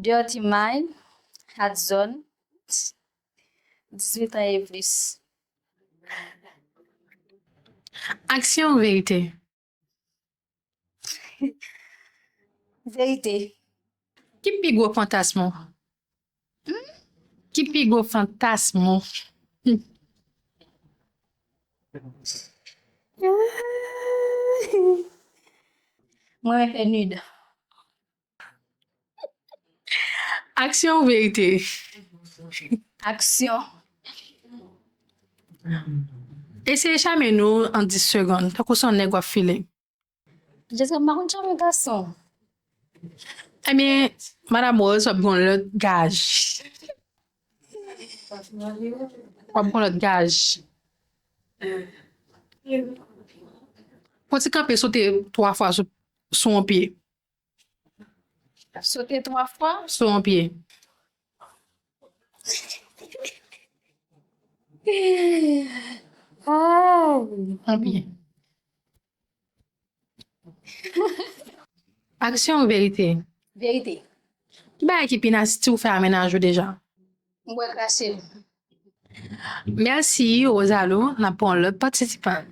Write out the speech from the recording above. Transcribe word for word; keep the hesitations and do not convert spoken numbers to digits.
Dirty Mind, Hot Zone, dizuit an e plis. Aksyon ou verite? Verite. Ki pi gwo fantasm ou? Ki pi gwo fantasm ou? Mwen renmen fè nude. Aksyon ou verite? Aksyon. Eseye chame nou an dis segonn, tankou se yon nèg w ap file. Jezi, m pa konn chame gason. Ebyen, Madam Rose, w ap gen yon lòt gaj. W ap gen yon lòt gaj. Fò ti kanpe sote twa fwa sou, sou yon pye. Sote twa fwa. Sou yon pye. Ah, Yon pye. Aksyon ou verite? Verite. Ki bagay ki pi nice ou fè a mennaj ou deja? M bwè krache l. Mèsi, Rosalou. N ap pran lòt patisipan.